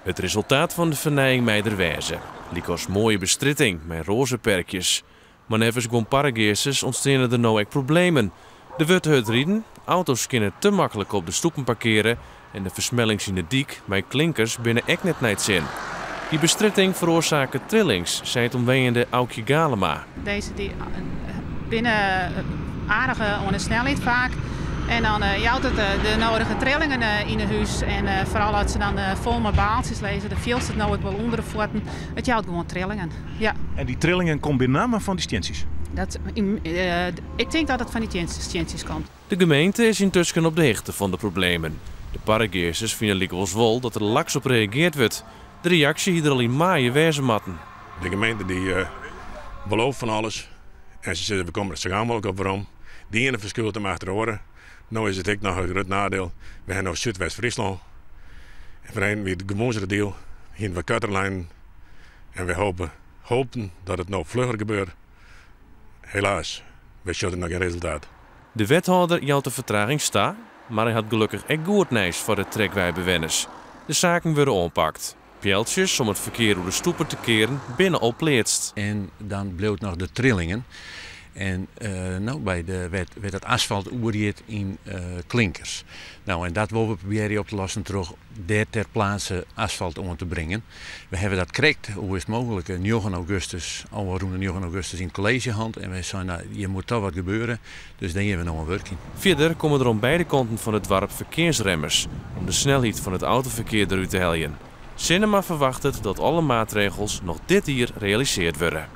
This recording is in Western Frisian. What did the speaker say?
It resultaat fan de fernijing mei der wêze, lykas moaie bestrjitting mei roze perkjes. Mar neffens guon Parregeasters ûntsteane der no ek problemen. Der wurdt te hurd riden, auto's kinne te maklik op de stoepen parkeare en de fersmellings yn de dyk mei klinkers binne ek net nei 't sin. Dy bestrjitting feroarsaket trillings, seit omwenjende Aukje Galema. Dizze dy binne aardich oan de snelheid faak. En dan jout it de nodige trillingen yn 'e hús. En foaral as se dan fol mei baaltsjes lizze, dan fielst it no ek wol ûnder de fuotten. It jout gewoan trillingen, ja. En dy trillingen komme benammen fan dy stientsjes? Dat, ik tink dat it fan dy stientsjes komt. De gemeente is yntusken op de hichte fan de problemen. De Parregeasters fine lykwols wol dat der laks op reageard wurdt. De reaksje hie der al yn maaie wêze moatten. De gemeente dy belooft fan alles en se sizze we komme der sa gau mooglik op werom. De iene ferskûlet him achter de oare. No is it ek noch in grut nadiel, we ha no Súdwest-Fryslân. En foarhinne wie it gewoansere diel, hiene we koartere lijnen en we hopen, hoopten dat it no flugger gebeurt. Helaas, we sjogge noch gjin resultaat. De wethâlder jout de fertragings ta, mar hy hat gelokkich ek goed nijs foar de Trekwei-bewenners. De saken wurde oanpakt. Pealtsjes om it ferkear oer de stoepe te kearen binne al pleatst. En dan bliuwt noch de trillingen. En no by de wêr't it asfalt oergiet yn klinkers. No en dat wolle we probearje op te lossen troch dêr ter plaatse asfalt oan te bringen. We hawwe dat krekt, hoe is it mooglik, 9 augustus, ôfrûne 9 augustus yn it kolleezje hân en wy seinen, no, hjir moat toch wat gebeure, dus dêr gean we no oan wurkjen. Fierder komme der oan beide kanten fan it doarp ferkearsremmers om de snelheid fan it autoferkear derút te heljen. Sinnema ferwachtet dat alle maatregels noch dit jier realisearre wurde.